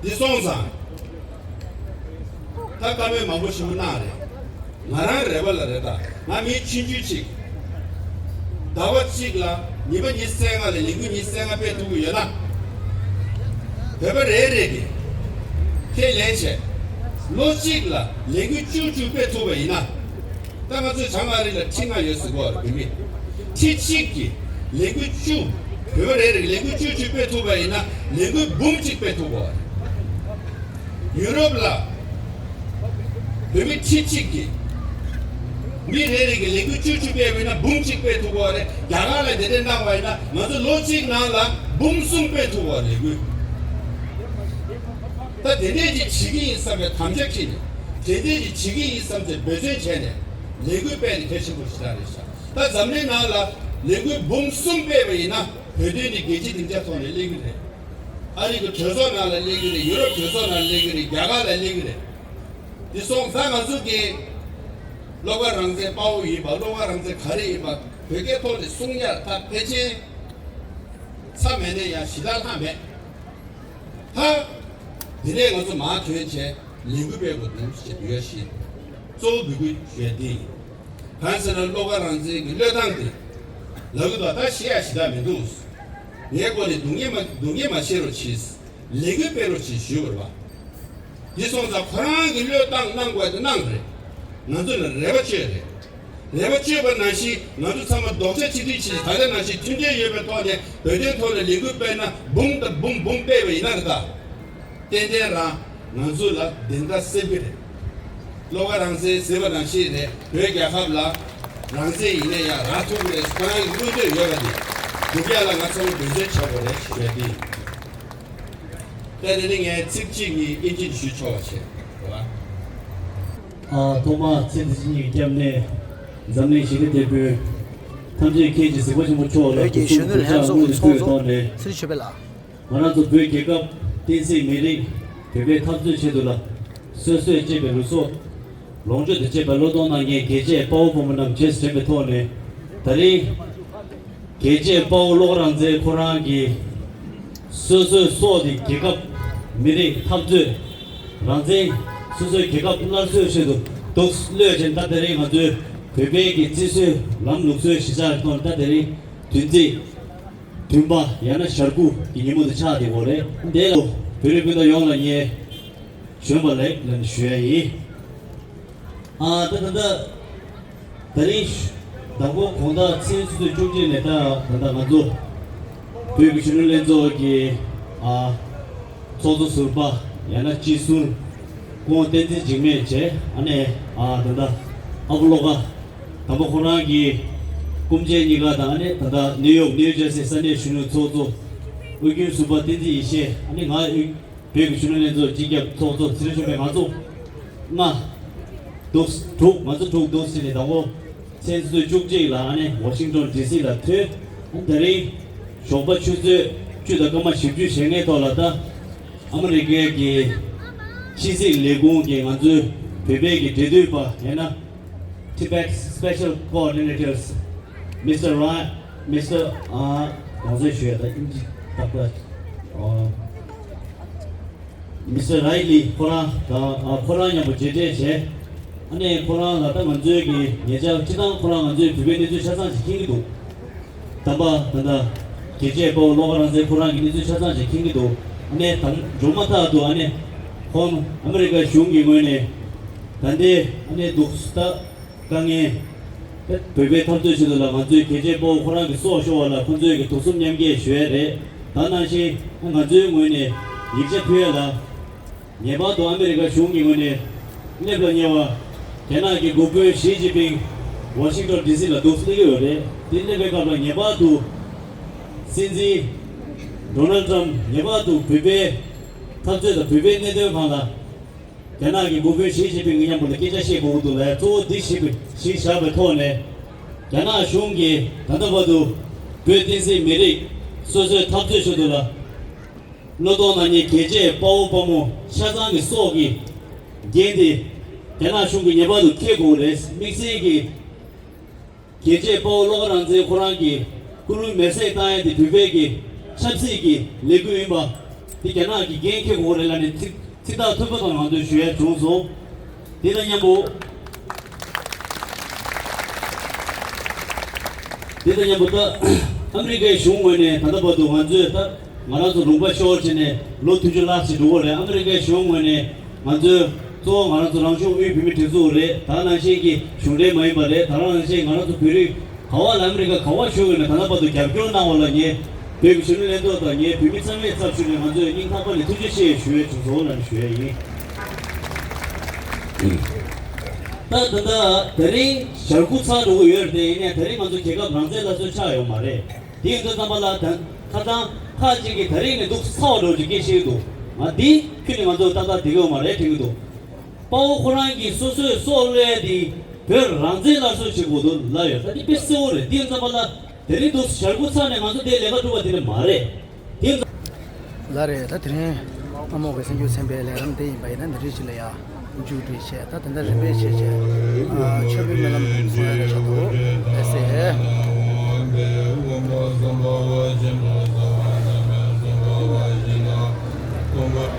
འདི་སོང་ཙང་། ད་བཀའ་མོལ་མང་པོ་ཞིག་གནང་རེད། ང་རང་རེ་བ་ལ་རེད་ད། ང་མི་ཆུང་ཆུང་ཅིག་ཟླ་བ་གཅིག་ལ་ཉི་མ་ཉི་ཤུ་རྩ་ལྔ་ལ་ལས་འགུལ་ཉི་ཤུ་རྩ་ལྔ་སྤེལ་ཐུབ་ཀྱི་ཡོད་ན། བོད་པ་རེ་རེ་གིས་ཁས་ལེན་བྱས། ལོ་གཅིག་ལ་ལས་འགུལ་བཅུ་བཅུ་སྤེལ་ཐུབ་པ་ཡིན་ན། ད་ང་ཚོའི་བྱང་ཨ་རི་ལ་ཁྲི་ལྔ་ཡོད་ཟེར་གོ་རེད་བོད་མི། ཁྲི་གཅིག་གིས་ལས་འགུལ་བཅུ། བོད་པ་རེ་རེ་ལས་འགུལ་བཅུ་བཅུ་སྤེལ་ཐུབ་པ་ཡིན་ན་ལས་འགུལ་འབུམ་གཅིག་སྤེལ་ཐུབ་གོ་རེད། ཡུ་རོབ་ལ་བོད་མི་ཁྲི་གཅིག་གིས་མི་རེ་རེ་གིས་ལས་འགུལ་བཅུ་བཅུ་སྤེལ་བ་ཡིན་ན་འབུམ་གཅིག་སྤེལ་ཐུབ་གོ་རེད། རྒྱ་གར་ལ་དེ་འདྲས་གནང་བ་ཡིན་ན་ང་ཚོ་ལོ་གཅིག་ནང་ལ་འབུམ་གསུམ་སྤེལ་ཐུབ་གོ་རེད་ལས་འགུལ། ད་དེ་འདྲས་ཅིག་བྱེད་ཀྱི་ཡིན་བསམ་པའི་དམ་བཅའ་འཁྱེར་ནས་དེ་འདྲས་ཅིག་བྱེད་ཀྱི་ཡིན་བསམ་ཚེ་འབད་བརྩོན་བྱས་ནས་ལས་འགུལ་སྤེལ་ནས་གལ་ཆེན་པོ་ཞིག་ད་རེད་ཤག་ད་འཛམ་གླིང་ནང་ལ་ལས་འགུལ་འབུམ་གསུམ་སྤེལ་བ་ཡིན་ན་བོད་དོན་ནི་རྒྱལ་སྤྱིའི་སྡིངས་ཆ་ཐོག་ནས་སླེབས་ཀྱི་རེད། ཨ་རི་གི་གྲོས་ཚོགས་ནང་ལ་སླེབས་ཀྱི་རེད། ཡུ་རོབ་གྲོས་ཚོགས་ནང་ལ་སླེབས་ཀྱི་རེད། རྒྱ་གར་ལ་སླེབས་ཀྱི་རེད། དེ་སོང་ཙང་ང་ཚོ་གི་བློ་དགའ་རང་བཙན་དཔའ་བོ་ཡིན་པ་བློ་དགའ་རང་བཙན་ག་རེ་ཡིན་པ་བོད་སྐད་ཐོག་ནས་གསུང་ཡ་ད་ཕལ་ཆེར་ཚ་མེད་ནས་ཡང་ཞེ་དྲག་ལྷག་མེད། ཧ། དེ་ནས་ང་ཚོ་མར་ཐོན་བྱས་ལས་འགུལ་སྤེལ་དགོས་འདུག་ཞེས་འབོད་ཞིག་གཙོ་བོ་འབོད་སྐུལ་ཞུ་ཡ་འདི་ཡིན། གང་ཟེར་ན་བློ་དགའ་རང་བཙན་གྱི་བློས་བཏང་དེ་ལབ་ཀྱི་འདུག་ད་ཤི་ཡ་ཞེ་དྲག་མི་འདུག་ངའི་སྒོ་ནས་སྡུག་བསྔལ་མ་སྡུག་བསྔལ་མ་བྱེད་རོགས་གྱིས། ལས་འགུལ་སྤེལ་རོགས་གྱིས་ཞུས་པ་རེད་པ། འདི་སོང་ཙང་ཁོ་རང་གི་བློས་བཏང་གནང་དགོས་དེ་གནང་རེད། ང་ཚོ་ལ་རེ་བ་བཅོལ་རེད། རེ་བ་བཅོལ་བ་ནང་བཞིན་ང་ཚོ་ཚང་མ་རྡོག་རྩ་གཅིག་སྒྲིལ་བྱས་ད་ལྟ་ནང་བཞིན་མཐུན་སྒྲིལ་ཡོད་པའི་ཐོག་ནས་བོད་དོན་ཐོག་ལ་ལས་འགུལ་སྤེལ་ན་འབུམ་དང་འབུམ་འབུམ་སྤེལ་བ་ཡིན་ན་རེད་ད། ཏན་ཏན་རང་ང་ཚོ་ལ་བདེན་མཐའ་གསལ་གྱི་རེད། བློ་དགའ་རང་བཙན་ཟེར་བ་ནང་བཞིན་རེད། བོད་རྒྱལ་ཁབ་ལ་རང་བཙན་ཡིན་ནའི་ཡང་རག་ཐུབ་ཀྱི་རེད། ཁོ་རང་གི་མངོན་འདོད་ཡོད་པ་འདི་སྒྲུབ་ཡ་ལ་ང་ཚོ་འབད་བརྩོན་བྱ་དགོས་རེད་ཞུ་ཡ་འདི་ཡིན། ད་དེ་ནི་ངས་ཚིག་གཅིག་གཉིས་ཨིན་ཇི་ཞུ་ཆོག་པ་བྱེད་རོགས། ཨ། ཐོག་མར་ཚེ་འདི་ཕྱི་གཉིས་ཀྱི་སྐྱབས་གནས་འཛམ་གླིང་ཞི་བདེ་དེད་དཔོན་ཐམས་ཅད་མཁྱེན་ཅིང་གཟིགས་པ་ཆེན་པོ་མཆོག་ལ་བོད་ཀྱི་གུས་གཞོན་ནུ་ལྷན་ཚོགས་ཀྱི་ཚོགས་གཙོ་ཚེ་རིང་ཆོས་འཕེལ་ལགས། ང་རང་ཚོ་བོད་རྒྱལ་ཁབ་བསྟན་སྲིད་མི་རིགས་བོད་པའི་འཐབ་རྩོད་ཆེད་དུ་ལ་གསོན་གསོན་གཅེས་པའི་ལུས་སྲོག་ ལོངས་སྤྱོད་དང་བཅས་པའི་བློས་གཏོང་གནང་མཁན་རྒྱལ་གཅེས་དཔའ་བོ་དཔའ་མོ་རྣམས་རྗེས་སུ་དྲན་པའི་ཐོག་ནས། ད་རེས་རྒྱལ་གཅེས་དཔའ་བོ་བློ་དགའ་རང་བཙན་ཁོ་རང་གིས་སོ་སོའི་སྲོག་དེ་རྒྱལ་ཁབ་མི་རིགས་འཐབ་རྩོད་རང་བཙན། སོ་སོའི་རྒྱལ་ཁབ་སླར་གསོའི་ཆེད་དུ་དུག་བླུད་བྱས། ད་དེ་རིང་ང་ཚོའི་བོད་པའི་གི་བརྩི་སྲོལ་ལམ་ལུགས་སྲོལ་གཞིར་བཞག་གི་ཐོག་ནས། ད་དེ་རིང་བདུན་ཚིགས་བདུན་པ་ཡང་ན་ཞེ་དགུ་གི་ཉིན་མོ་དེ་ཆགས་བསྡད་ཡོད་རེད། དེ་ལ་བོད་རིགས་སྤུན་ཟླ་ཡོངས་ལ་ངས་བྱོན་པ་ལེགས་ལ་ཞུ་ཡ་ཡིན། ཨ་ད་ད་ད་ད་རིང་དང་པོ་དགོང་དག་མཚན་ཆུ་ཚོད་བཅུ་གཅིག་ནས། ད་ད་ད་ང་ཚོ་བོད་ཀྱི་གཞོན་ནུ་ལྷན་ཚོགས་ཀྱི་ཨ་ཚོགས་གཙོ་ཟུར་པ་ཡང་ན་སྤྱི་ཟུར་སྐུ་ངོ་བསྟན་འཛིན་འཇིགས་མེད་བྱས། ཨ་ནེ་ཨ་ད་ད་ཨ་བོ་བློ་དགའ། དང་པོ་ཁོ་རང་གི་སྐུ་མཆེད་གཉིས་ཀ་དང་། ཨ་ནེ་ད་ད་ནིའུ་ཡོག་ནིའུ་ཇར་སི་ས་གནས་གཞོན་ནུ་ཚོགས་གཙོ་དབུས་རྒྱུན་ཟུར་པ་བསྟན་འཛིན་ཡེ་ཤེས། ཨ་ནེ་ང་བོད་ཀྱི་གཞོན་ནུ་ལྷན་ཚོགས་སྤྱི་ཁྱབ་ཚོགས་གཙོ་ཚེ་རིང་ཆོས་འཕེལ། ང་ཚོ་ལྔ་འདུག་དྲུག་ང་ཚོ་དྲུག་འདུག་ཟེར་ནས། དང་པོ་མཚན་ཆུ་ཚོད་བཅུ་གཅིག་ལ་ཨ་ནེ་ཝ་ཤིང་ཏོན་ཌི་སི་ལ་ཐོན། ཨ་ད་རིང་ཞོགས་པ་ཆུ་ཚོད་བཅུ་དང་སྐར་མ་བཞི་བཅུ་ཞེ་ལྔའི་ཐོག་ལ། ད་ཨ་མི་རི་ཀའི་གི་ཕྱི་སྲིད་ལས་ཁུངས་ཀྱི་ང་ཚོའི་བོད་པའི་གི་འབྲེལ་མཐུད་པ་ཡང་ན་Tibet Special Coordinators Mister Ra- Mister ཨ་གོང་ཚོད་ཞུ་ཡ། ད་ཨིན་ཇི་རྟག་པར་ཨ་Mister Riley ཁོ་རང་དང་ཨ་ཁོ་རང་མཉམ་པོ་མཇལ་འཕྲད་བྱས། ཨ་ནེ་ཁོ་རང་ལ་ད་ང་ཚོའི་གི་ཉེ་ཆར་སྤྱིར་བཏང་ཁོ་རང་ང་ཚོའི་བོད་པའི་གནས་ཚུལ་ཆ་ཚང་ཞིག་མཁྱེན་གྱི་འདུག་དམ་པ་ད་ལྟ་རྒྱལ་གཅེས་དཔའ་བོ་བློ་དགའ་རང་བཙན་ཁོ་རང་གི་གནས་ཚུལ་ཆ་ཚང་ཞིག་མཁྱེན་གྱི་འདུག་ཨ་ནེ་དང་མཇུག་མ་ཐག་ཏུ་ཨ་ནེ་ཁོང་ཨ་མི་རི་ཀ་གཞུང་གི་ངོས་ནས་ད་ལྟའི་ཨ་ནེ་འདུག་ད་དཀའ་ངལ། བོད་པའི་འཐབ་རྩོད་ཆེད་དུ་ལ་ང་ཚོའི་རྒྱལ་གཅེས་དཔའ་བོ་ཁོ་རང་གི་སྲོག་ཤོར་བ་ལ་ཁོ་ཚོའི་གི་དུག་གསུམ་མཉམ་སྐྱེད་ཞུ་ཡས་རེད། ད་ནང་བཞིན་ང་ཚོའི་ངོས་ནས་ཡིག་ཆ་ཕུལ་ཡས་ལ། ངེས་པར་དུ་ཨ་མི་རི་ཀ་གཞུང་གི་ངོས་ནས་སླེབས་ལ་ཉེ་བ་རྒྱ་ནག་གི་འགོ་དཔོན་ཞི་ཅིན་ཕིང་ཝ་ཤིང་ཏོན་ཌི་སི་ལ་འདུག་སླེབས་ཀྱི་ཡོད་རེད། དེ་སླེབས་པའི་སྐབས་ལ་ངེས་པར་དུ་སྲིད་འཛིན་ཌོ་ནལ་ཊམ་ངེས་པར་དུ་བོད་པའི་འཐབ་རྩོད་དང་བོད་པའི་གནད་དོན་སྒང་ལ་རྒྱ་ནག་གི་འགོ་དཔོན་ཞི་ཅིན་ཕིང་གི་མཉམ་པོ་ལ་སྐད་ཆ་བཤད་དགོས་ཀྱི་འདུག་ལ། གཙོ་བོ་འདི་གཞི་གཞི་བཞག་པའི་ཐོག་ནས། རྒྱ་ནག་གཞུང་གིས་ད་ལྟ་བར་དུ་བོད་བསྟན་སྲིད་མི་རིགས་སོ་སོའི་འཐབ་རྩོད་ཆེད་དུ་ལ་བློས་གཏོང་གནང་མཁན་རྒྱལ་གཅེས་དཔའ་བོ་དཔའ་མོ་ཆ་ཚང་གི་སྲོག་གི་འགན་དེ་རྒྱ་ནག་གཞུང་གིས་ངེས་པར་དུ་འཁྱེར་དགོས་རེད། དམིགས་བསལ་གྱི་རྒྱལ་གཅེས་དཔའ་བོ་བློ་དགའ་རང་བཙན་ཁོ་རང་གི་སྐུ་ལུས་མེར་སྲེག་བཏང་ཡ་དེ་བོད་པའི་གི་ཆབ་སྲིད་ཀྱི་ལས་འགུལ་ཡིན་པ་དེ་རྒྱ་ནག་གིས་འགན་འཁྱེར་དགོས་རེད་ལབ་ནས་ཚིག་ཚིག་ཐག་མཐུན་པོ་དང་ང་ཚོས་ཞུ་ཡ་བྱུང་སོང་། དེ་དང་མཉམ་པོ། དེ་དང་མཉམ་པོ་ད་ཨ་མི་རི་ཀའི་གཞུང་ངོས་ནས་ད་ལྟ་བར་དུ་ང་ཚོས་ད་ང་རང་ཚོ་ལུང་པ་ཤོར་བྱས་ནས་ལོ་བདུན་ཅུ་ལྷག་ཅིག་འགྲོ་གི་རེད། ཨ་མི་རི་ཀའི་གཞུང་ངོས་ནས་ང་ཚོས་གཙོ་བོ་ང་རང་ཚོ་རང་གཞུང་དབུས་བོད་མིའི་སྒྲིག་འཛུགས་རེད། ད་ནང་བཞིན་གྱི་གཞུང་འབྲེལ་མ་ཡིན་པ་རེད། ད་རང་ནང་བཞིན་ང་རང་ཚོ་བོད་རིགས་ག་བ་ལ་ཨ་མི་རི་ཀ་ག་བ་བཞུགས་ཡོད་ན་ད་ལྟ་བར་དུ་རྒྱབ་སྐྱོར་གནང་བ་ལ་ངས་བོད་ཀྱི་གཞོན་ནུ་ལྷན་ཚོགས་དང་ངའི་བོད་མི་ཚང་མའི་ཚབ་ཞུས་ནས་ང་ཚོས་སྙིང་ཐག་པ་ནས་ཐུགས་རྗེ་ཆེ་ཞུ་ཡས་བྱུང་སོང་ལབ་ནས་ཞུ་ཡས་ཡིན། ད་ད་ད་དེ་རིང་ཞེ་དགུ་ཚར་འགྲོ་གི་ཡོད་རེད་དེ། ཡིན་ནའི་དེ་རིང་ང་ཚོ་རྒྱལ་ཁབ་རང་བཙན་སླར་གསོ་ཆགས་ཡོད་མ་རེད། དེ་ཡིན་དུས་ཙམ་པ་ལ་ད་ཁ་སང་ཁ་ཅིག་གིས་དེ་རིང་ནས་འདུག་ཚར་བ་འགྲོ་ཅིག་སྐད་བཤད་ཀྱི་འདུག་ང་འདི་ཁྱོན་ནས་ང་ཚོ་ཏག་ཏག་བསྡད་ཀྱི་ཡོད་མ་རེད་དྲན་གྱི་འདུག་དཔའ་བོ་ཁོ་རང་གིས་སོ་སོའི་སྲོག་བློས་ཏེ་བོད་རང་བཙན་སླར་གསོ་བྱེད་དགོས་འདུག་ལབ་ཡོད། ད་འདི་དཔེ་གསལ་བོ་རེད། དེ་ཡིན་ཙམ་པ་ལ་དེ་རིང་འདུག་ཞེ་དགུ་ཚར་ནས་ང་ཚོ་འདིར་ལས་ཀ་སྒྲུབ་པ་དེ་འདྲ་མ་རེད། དེ་ཡིན་ཙམ། ལགས་རེད། ད་དེ་རིང་ཨ་མོ་གི་གསར་འགྱུར་ཚན་པའི་ལས་རིམ་དེ་ཡིན་པ་ཡིན་ན་འདི་རིགས་ཅིག་ལ་ཡ་མཇུག་སྒྲིལ་བྱས། ད་དེ་འདྲ་རིམ་པས་བྱས་བྱས་ཨ་ཆོས་པའི་སྨོན་ལམ་